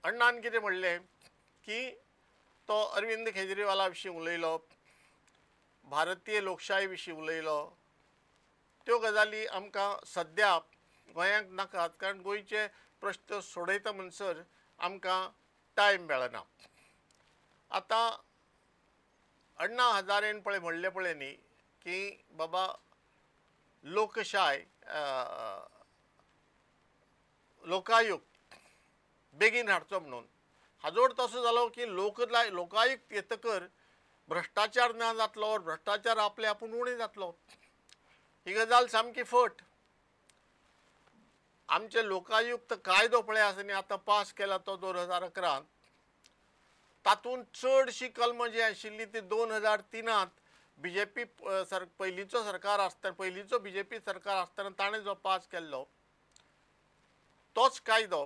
अण्णान कितें म्हणलें की तो अरविंद केजरीवाला विशीं उलयलो, भारतीय लोकशाही विशीं उलयलो. त्यो गजाली आमकां सद्या गोंयांक नाकात, कारण गोंयचे प्रश्न सोडयता म्हणसर आमकां टायम मेळना. आतां अण्णा हजारेन पळय म्हणलें पळय न्ही की बाबा लोकशाय लोकायुक्त बेगीन हाडचो म्हणून. हाजो अर्थ असो जालो की लोकायुक्त येतकर भ्रश्टाचार ना जातलो, भ्रश्टाचार आपले आपूण उणें जातलो. ही गजाल सामकी फट. आमचे लोकायुक्त कायदो पळय आसा न्ही आतां पास केला तो 2011, तातूंत चडशी कलमां जी आशिल्ली ती 2003 बीजेपी पयलींचो सरकार आसतना, पयलींचो बीजेपी सरकार आसतना ताणें जो पास केल्लो तोच कायदो,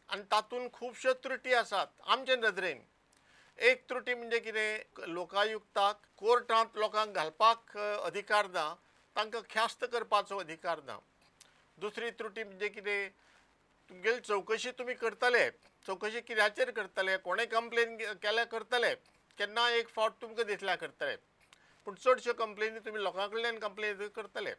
आनी तातूंत खुबश्यो त्रुटी आसात आमचे नदरेन. एक त्रुटी म्हणजे कितें, लोकायुक्ताक कोर्टांत लोकांक घालपाक अधिकार ना, तांकां ख्यास्त करपाचो अधिकार ना. दुसरी त्रुटी म्हणजे कितें, तुमगेली चवकशी तुमी करतले, चवकशी कित्याचेर करतले, कोणें कंप्लेन केल्या करतले, केन्ना एक फावट तुमकां दिसल्या करतले, पूण चडश्यो कंप्लेनी तुमी लोकां कडल्यान कंप्लेन करतले.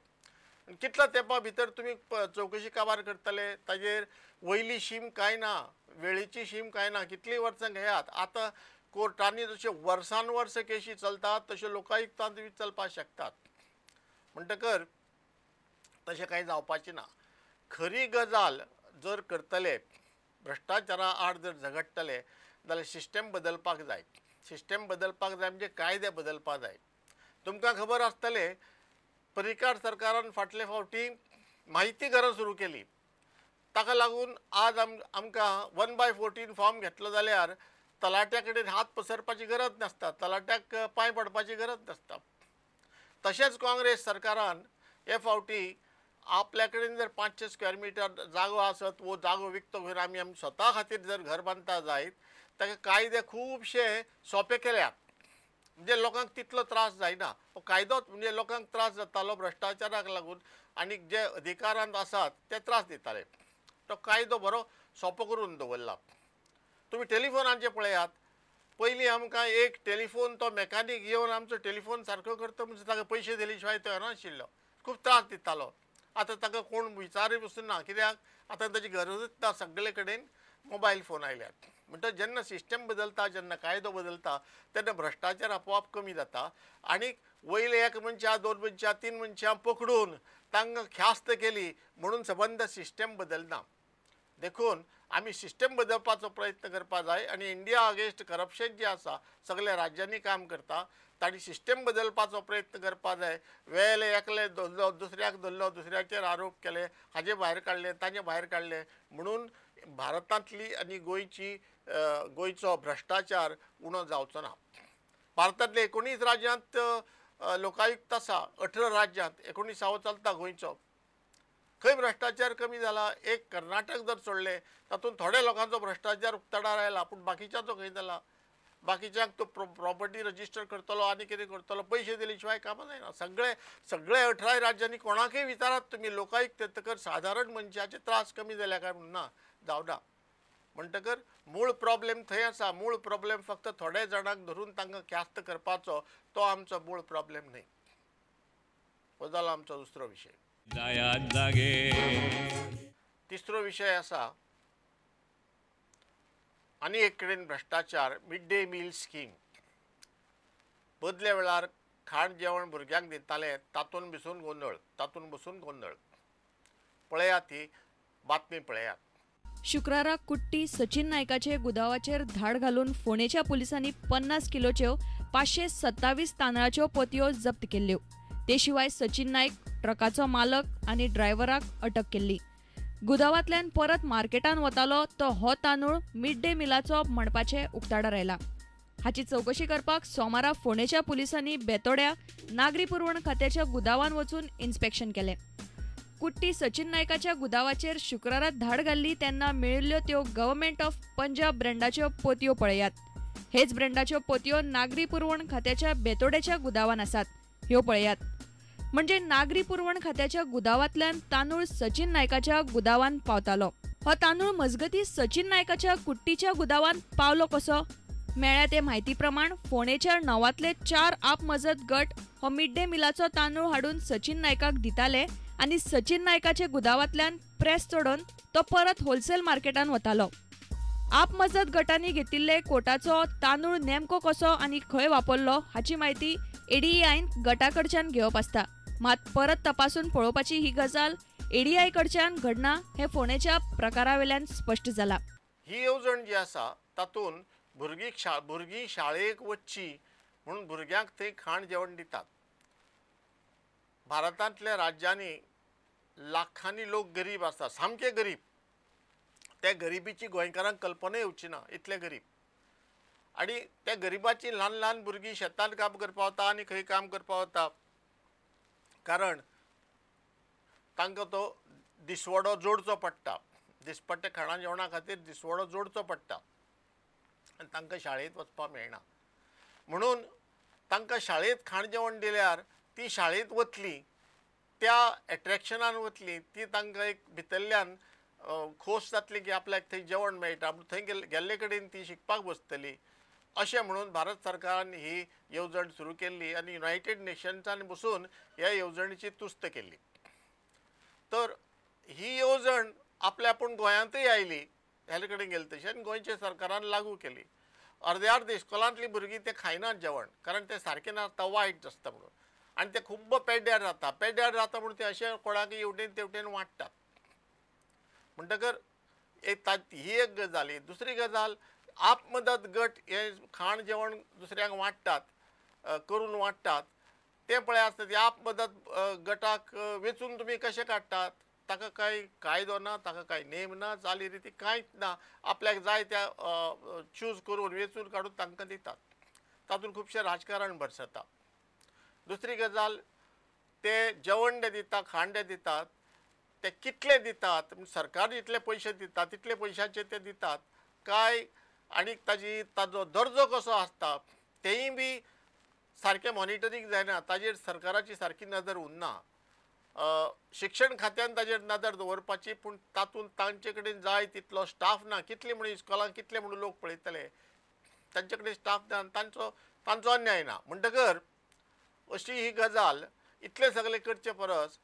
कितल्या तेंपा भितर तुमी चवकशी काबार करतले, ताजेर वयली शीम कांय ना, वेळेची शीम कांय ना, कितलीं वर्सां घेयात. आतां कोर्टांनी जशे वर्सान वर्स केशी चलतात तशे लोकायुक्तांत बी चलपाक शकतात, म्हणटकर तशें कांय जावपाचें ना. खरी गजाल जर करतले, भ्रश्टाचारा आड जर झगडटले जाल्यार सिस्टम बदलपाक जाय. सिस्टम बदलपाक जाय म्हणजे कायदे बदलपाक जाय. तुमकां खबर आसतलें पर्रीकार सरकारान फाटले फावटी म्हायती घरां सुरू केली, ताका लागून आज आमकां 1/14 फॉर्म घेतलो जाल्यार तलाट्या कडेन हात पसरपाची गरज नासता, तलाट्याक पांय पडपाची गरज नासता. तशेंच काँग्रेस सरकारान हे फावटी आपल्या कडेन जर 500 स्क्वेअर मिटर जागो आसत, वो जागो विकतो घेवन आमी आमी स्वता खातीर जर घर बांदता जायत, ताका कायदे खुबशे सोंपे केल्यात, म्हणजे लोकांक तितलो त्रास जायना. हो कायदोच म्हणजे लोकांक त्रास जातालो भ्रश्टाचाराक लागून, आनी जे अधिकारांत आसात ते त्रास दिताले. तो कायदो बरो सोंपो करून दवरला. तुमी टेलिफोनाचें पळयात, पयलीं आमकां एक टेलिफोन तो मेकानीक येवन आमचो टेलिफोन सारको करता म्हणजे ताका पयशे दिले शिवाय तो येनाशिल्लो, खूब त्रास दितालो. आतां ताका कोण विचारूय पसून ना, कित्याक आतां ताची गरजूच ना, सगळे कडेन मोबायल फोन आयल्यात. म्हणटकच जेन्ना सिस्टम बदलता, जेन्ना कायदो बदलता, तेन्ना भ्रश्टाचार आपोआप कमी जाता. आनी वयले एक मनशां, दोन मनशां, तीन मनशां पकडून तांकां ख्यास्त केली म्हणून सबंद सिस्टम बदलना. देखून आमी सिस्टम बदलपाचो प्रयत्न करपाक जाय. आनी इंडिया अगेन्स्ट करप्शन जें आसा सगळ्या राज्यांनी काम करता, तांणी सिस्टम बदलपाचो प्रयत्न करपाक जाय. वेले एकले धरलो, दुसऱ्याक धरलो, दुसऱ्याचेर आरोप केले, हाजे भायर काडले, ताजे भायर काडले, म्हणून भारतांतली आनी गोंयची गोंयचो भ्रश्टाचार उणो जावचो ना. भारतांतले 19 राज्यांत लोकायुक्त आसा, 18 राज्यांत, 19वो चलता गोंयचो. खंय भ्रश्टाचार कमी जाला? एक कर्नाटक जर सोडलें तातूंत थोड्या लोकांचो भ्रश्टाचार उक्ताडार आयला, पूण बाकीच्यांचो खंय जाला? बाकीच्यांक तो प्रॉपर्टी रजिस्टर करतलो आनी कितें करतलो, पयशे दिले शिवाय कामां जायना. सगळे सगळे 18 राज्यांनी कोणाकय विचारात तुमी, लोकायुक्त येतकर सादारण मनशाचे त्रास कमी जाल्या काय म्हणून ना जावना. म्हणटकर मूळ प्रॉब्लेम थंय आसा. मूळ प्रॉब्लेम फक्त थोड्या जाणांक धरून तांकां ख्यास्त करपाचो तो आमचो मूळ प्रॉब्लेम न्हय. हो जालो आमचो दुसरो विशय. तिसरो विशय आसा आनी एक कडेन भ्रश्टाचार, मिड डे मील स्कीम. बदल्या वेळार खाण जेवण भुरग्यांक दिताले, तातूंत बसून गोंदळ, तातूंत बसून गोंदळ. पळयात ही बातमी पळयात. शुक्रारा कुट्टी सचिन नायकाचे गुदावाचेर धाड घालून फोंडेच्या पुलिसांनी 50 किलोच्यो 527 तांदळाच्यो पोतयो जप्त केल्ल्यो. ते शिवाय सचिन नायक ट्रकाचो मालक आनी ड्रायव्हराक अटक केल्ली. गुदावांतल्यान परत मार्केटान वतालो तो हो तांदूळ मिड डे मिलाचो म्हणपाचें उक्ताडार आयला. हाची चवकशी करपाक सोमारा फोंडेच्या पुलिसांनी बेतोड्या नागरी पुरवण खात्याच्या गुदावान वचून इन्स्पेक्शन केलें. कुट्टी सचिन नायकाच्या गुदावाचेर शुक्रारा धाड घाल्ली तेन्ना मेळिल्ल्यो त्यो गव्हर्मेंट ऑफ पंजाब ब्रँडाच्यो पोतयो पळयात. हेच ब्रँडाच्यो पोतयो नागरी पुरवण खात्याच्या बेतोड्याच्या गुदावान आसात, ह्यो पळयात. म्हणजे नागरी पुरवण खात्याच्या गुदावांतल्यान तांदूळ सचिन नायकाच्या गुदावान पावतालो. हो तांदूळ मजगती सचिन नायकाच्या कुट्टीच्या गुदावान पावलो कसो? मेळ्ळ्या ते म्हायती प्रमाण फोंडेच्या 9तले 4 आप मजत गट हो मिड डे मिलाचो तांदूळ हाडून सचिन नायकाक दिताले आनी सचिन नायकाच्या गुदावांतल्यान प्रेस चडोवन तो परत होलसेल मार्केटान वतालो. आप मजत गटांनी घेतिल्ले कोटाचो तांदूळ नेमको कसो आनी खंय वापरलो हाची म्हायती एडीआयन गटाकडच्यान घेवप आसता. मात परत तपासून पळोवपाची ही गजाल एडीआय कडच्यान घडना हे फोंडेच्या प्रकारावेल्यान स्पश्ट जाला. ही येवजण जी आसा तातूंत भुरगीं शाळेक वचची म्हणून भुरग्यांक थंय खाण जेवण दितात. भारतांतल्या राज्यांनी लाखांनी लोक गरीब आसतात, सामके गरीब. त्या गरिबीची गोंयकारांक कल्पना येवची ना, इतले गरीब. आनी त्या गरिबाची ल्हान ल्हान भुरगीं शेतांत काम करपा वता आनी खंय काम करपा वता, कारण तांकां तो दिसवडो जोडचो पडटा. दिसपट्टे खाणा जेवणा खातीर दिसवडो जोडचो पडटा आनी तांकां शाळेंत वचपाक मेळना. म्हणून तांकां शाळेंत खाण जेवण दिल्यार ती शाळेंत वतली, त्या एट्रेक्शनान वतली, ती तांकां एक भितरल्यान खोस जातली की आपल्याक थंय जेवण मेळटा, पूण थंय गेल्ले कडेन ती शिकपाक बसतली. अशें म्हणून भारत सरकारान ही येवजण सुरू केल्ली आनी युनायटेड नेशन्सान बसून ह्या येवजणेची तुस्त केल्ली. तर ही येवजण आपल्या आपूण गोंयांतूय आयली, हेर कडेन गेली तशी, आनी गोंयच्या सरकारान लागू केली. अर्दे अर्दे इस्कॉलांतलीं भुरगीं ते खायनात जेवण, कारण तें सारकें नासता, वायट आसता म्हणून, आनी ते खूब्ब पेड्ड्यार जाता. पेड्ड्यार जाता म्हणून ते अशें कोणाक हेवटेन तेवटेन वांट्टात. म्हणटकर एक ही एक गजाल. दुसरी गजाल, आप मदत गट हे खाण जेवण दुसऱ्यांक वांट्टात, करून वांट्टात, तें पळय आसता. ते आप मदत गटाक वेंचून तुमी कशें काडटात? ताका कांय कायदो ना, ताका कांय नेम ना, चाली रिती कांयच ना. आपल्याक जाय त्या चूज करून वेंचून काडून तांकां दितात. तातूंत खुबशें राजकारण भरसता. दुसरी गजाल, ते जेवण जे दिता, खाण जे दितात, ते कितले दितात, सरकार जितले पयशे दिता तितले पयशांचे ते दितात काय, आनी ताजो दर्जो कसो आसता तेंय बी सारकें मॉनिटरींग जायना. ताजेर सरकाराची सारकी नदर उरना. शिक्षण खात्यान ताजेर नदर दवरपाची, पूण तातूंत तांचे कडेन जाय तितलो स्टाफ ना. कितले म्हणून इस्कॉलांक कितले म्हणून लोक पळयतले, तांचे कडेन स्टाफ ना, तांचो अन्याय ना. म्हणटकर अशी ही गजाल. इतले सगळे करचे परस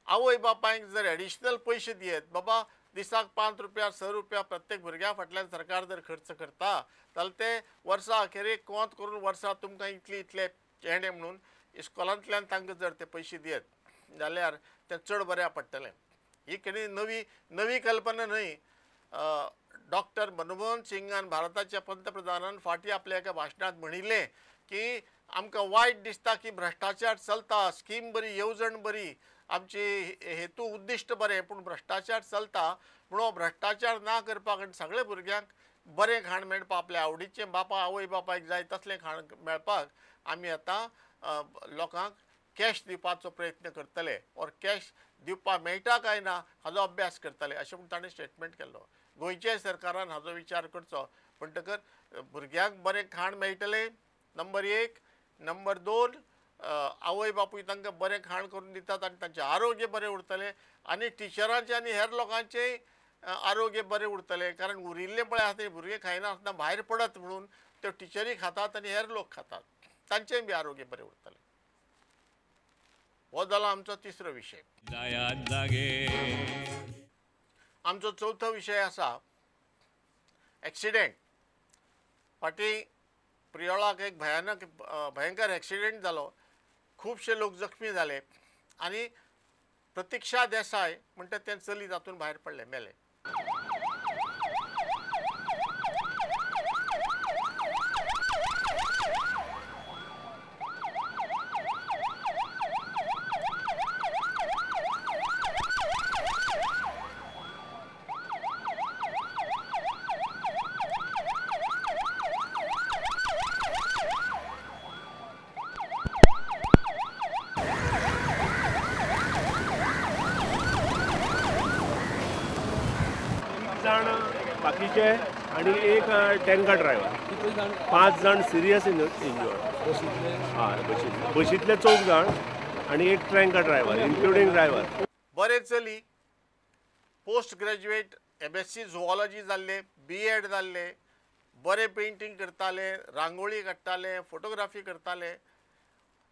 आवय बापायक जर एडिशनल पयशे दियत, बाबा दिसाक 5 रुपया 6 रुपया प्रत्येक भुरग्या फाटल्यान सरकार जर खर्च करता जाल्यार ते वर्सा अखेरेक कोंत करून वर्सा तुमकां इतले इतले चेंडे म्हणून इस्कॉलांतल्यान तांकां जर ते पयशे दियत जाल्यार तें चड बऱ्या पडटलें. ही केन्ना नवी नवी कल्पना न्हय. डॉक्टर मनमोहन सिंगान भारताच्या पंतप्रधानान फाटीं आपल्या एका भाशणांत म्हणिल्लें की आमकां वायट दिसता की भ्रश्टाचार चलता, स्कीम बरी, येवजण बरी, आमची हेतू उद्दिश्ट बरें, पूण भ्रश्टाचार चलता. म्हणून भ्रश्टाचार ना करपाक आनी सगळे भुरग्यांक बरें खाण मेळपाक, आपल्या आवडीचें बापा आवय बापायक जाय तसलें खाण मेळपाक आमी आतां लोकांक कॅश दिवपाचो प्रयत्न करतले, ऑर कॅश दिवपाक मेळटा काय ना हाजो अभ्यास करतले, अशें म्हूण ताणें स्टेटमेंट केल्लो. गोंयच्या सरकारान हाजो विचार करचो. म्हणटकर भुरग्यांक बरें खाण मेळटलें, नंबर 1. नंबर 2, आवय बापूय तांकां बरें खाण करून दितात आनी तांचें आरोग्य बरें उरतलें, आनी टिचरांचें आनी हेर लोकांचें आरोग्य बरें उरतलें. कारण उरिल्लें पळय आसा तें भुरगें खायना आसतना भायर पडत म्हणून त्यो टिचरी खातात आनी हेर लोक खातात, तांचेंय बी आरोग्य बरें उरतलें. हो जाला आमचो तिसरो विशय. आमचो चवथो विशय आसा एक्सिडेंट. फाटीं प्रियोळाक एक भयानक भयंकर एक्सिडेंट जालो, खुबशे लोक जखमी जाले आनी प्रतीक्षा देसाय म्हणटा तें चली तातूंत भायर पडलें, मेलें. बाकीचे आणि एक टँकर ड्रायव्हर, 5 जाण सिरियस इंज्युअर्ड. हय, बशींतले 4 जाण आणि एक टँकर ड्रायव्हर इन्क्लुडींग ड्रायव्हर. बरे चली पोस्ट ग्रॅज्युएट MSc zoology जाल्ले, BEd जाल्ले, बरे पेंटींग करताले, रांगोळी काडटाले, फोटोग्राफी करताले,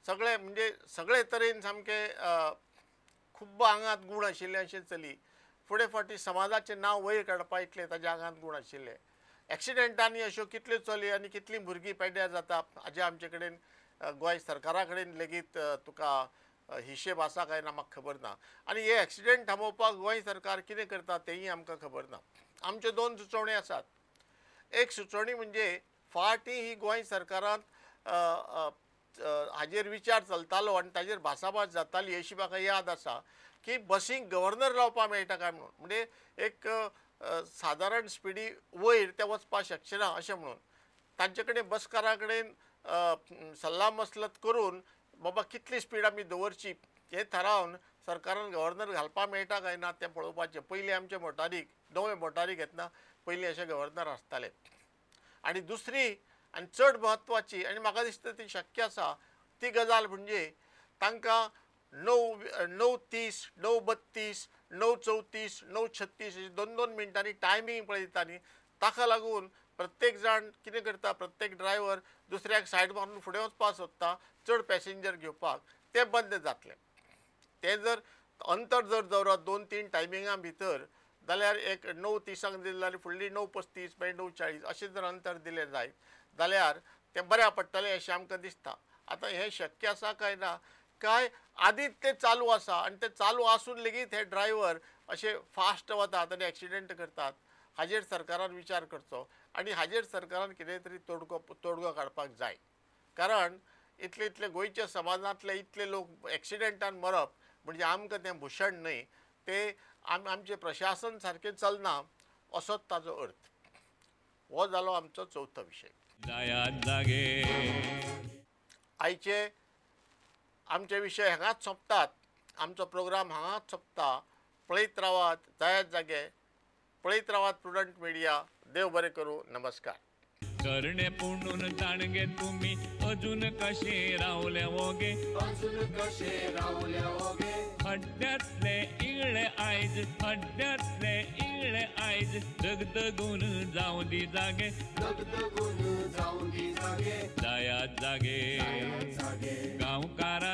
सगळे म्हणजे सगळे तरेन सामके खूब्ब आंगांत गूण आशिल्ले अशें चली. फुडें फावटी समाजाचें नांव वयर काडपा इतलें ताज्या आंगांत गूण आशिल्ले. एक्सिडेंटांनी अश्यो कितल्यो चलयो आनी कितलीं भुरगीं पेड्ड्यार जाता हाजें आमचे कडेन गोंय सरकारा कडेन लेगीत तुका हिशेब आसा काय ना म्हाका खबर ना. आनी हे एक्सिडेंट थांबोवपाक गोंय सरकार कितें करता तेंय आमकां खबर ना. आमच्यो दोन सुचोवण्यो आसात. एक सुचोवणी म्हणजे फाटीं ही गोंय सरकारांत हाजेर विचार चलतालो आनी ताजेर भासाभास जाताली अशी म्हाका याद आसा की बसींक गव्हर्नर लावपाक मेळटा काय म्हणून, म्हणजे एक सादारण स्पिडी वयर ते वचपाक शकचे ना अशें म्हणून तांचे कडेन बसकारा कडेन सल्ला मसलत करून बाबा कितली स्पीड आमी दवरची हें थारावन सरकारान गव्हर्नर घालपाक मेळटा काय ना तें पळोवपाचें. पयलीं आमचे मोटारीक नवे मोटारी घेतना पयलीं अशे गव्हर्नर आसताले. आनी दुसरी आनी चड म्हत्वाची आनी म्हाका दिसता ती शक्य आसा ती गजाल म्हणजे तांकां 9:30, 9:32, 9:34, 9:36 अशी 2-2 मिनटांनी टायमींग पळयता न्ही, ताका लागून प्रत्येक जाण कितें करता, प्रत्येक ड्रायव्हर दुसऱ्याक सायड मारून फुडें वचपाक सोदता चड पॅसेंजर घेवपाक, तें बंद जातलें. तें जर अंतर जर दवरत 2-3 टायमिंगां भितर जाल्यार एक 9:30 दिलें जाल्यार फुडली 9:35 मागीर 9:40 अशें जर अंतर दिलें जायत जाल्यार तें बऱ्याक पडटलें अशें आमकां दिसता. आतां हें शक्य आसा काय ना, काय आदींच तें चालू आसा आनी तें चालू आसून लेगीत हे ड्रायव्हर अशे फास्ट वतात आनी एक्सिडेंट करतात, हाजेर सरकारान विचार करचो आनी हाजेर सरकारान कितें तरी तोडगो काडपाक जाय. कारण इतले इतले गोंयच्या समाजांतले इतले लोक एक्सिडेंटान मरप म्हणजे आमकां तें भूषण न्हय, तें आमचें प्रशासन सारकें चलना असोच ताजो अर्थ. हो जालो आमचो चवथो विशय. आयचे आमचे विशय हांगाच सोंपतात, आमचो प्रोग्राम हांगाच सोंपता. पळयत रावात जायात जागे, पळयत रावात प्रुडंट मिडिया. देव बरें करूं. नमस्कार. करणे पुणून ताणगे तुमी अजून कशे रावले ओगे, अजून कशे रावले ओगे, हड्ड्यातले इगळे आयज, हड्ड्यातले इगळे आयज, दगदगून जावं दी जागे, दगदगून जावं दी जागे, जायात जागे, गांवकारा.